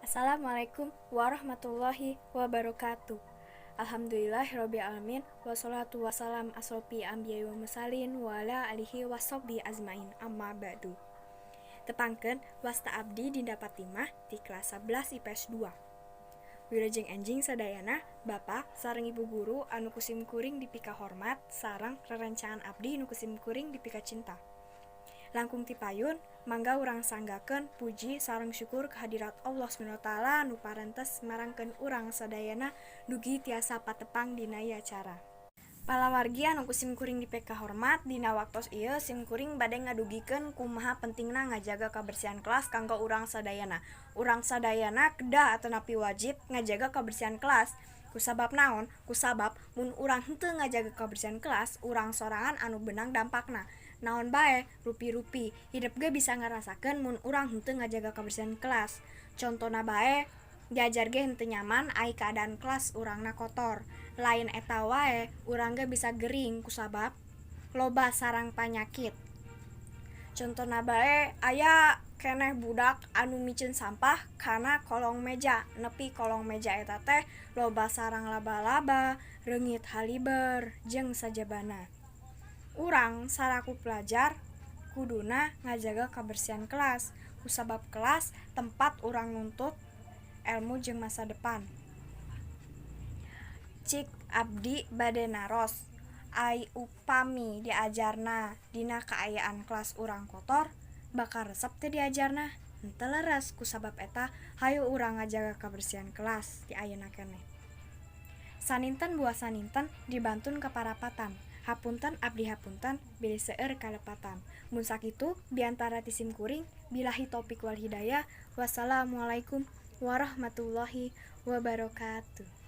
Assalamualaikum warahmatullahi wabarakatuh. Alhamdulillahirabbil alamin, wassalatu wassalam asrofil anbiya wal mursalin wa ala alihi washabbihi ajmain, amma ba'du. Tepangkeun, wasta abdi Dinda Fatimah ti kelas 11 IPS 2. Wilujeng enjing sadayana, Bapak sareng Ibu guru anu ku sim kuring dipika hormat sareng rerencangan abdi nu ku sim kuring dipika cinta. Langkung ti payun, mangga urang sanggakeun puji sareng syukur kehadirat Allah SWT nu parantos marangkeun urang sadayana dugi tiasa patepang dina ieu acara. Palawargi anu ku sim kuring dipika hormat, dina waktos ieu sim kuring bade ngadugikeun kumaha pentingna ngajaga kabersihan kelas kanggo urang sadayana. Urang sadayana kedah atanapi wajib ngajaga kabersihan kelas. Kusabab naon? Kusabab mun urang henteu ngajaga kabersihan kelas, urang sorangan anu beunang dampakna. Naon bae, rupi-rupi hidep ge bisa ngarasakeun mun urang henteu ngajaga kabersihan kelas. Contona bae, diajar ge henteu nyaman ai keadaan kelas urangna kotor. Lain eta wae, urang ge bisa gering kusabab loba sarang panyakit. Contona bae, aya keneh budak anu miceun sampah kana kolong meja, nepi kolong meja eta teh loba sarang laba-laba, reungit haliber, jeung sajabana. Urang salaku pelajar kuduna ngajaga kabersihan kelas kusabab kelas tempat urang nuntut elmu jeung masa depan. Cik abdi bade naros, ai upami diajarna dina kaayaan kelas urang kotor, bakal resep teu diajarna? Henteu leres. Kusabab eta, hayu urang ngajaga kabersihan kelas ti ayeuna keneh. Saninten buah saninten dibantun kaparapatan. Hapunten abdi hapunten bilih seueur kalepatan. Mun sakitu biantara ti sim kuring, billahi taufik wal hidayah, wassalamualaikum warahmatullahi wabarakatuh.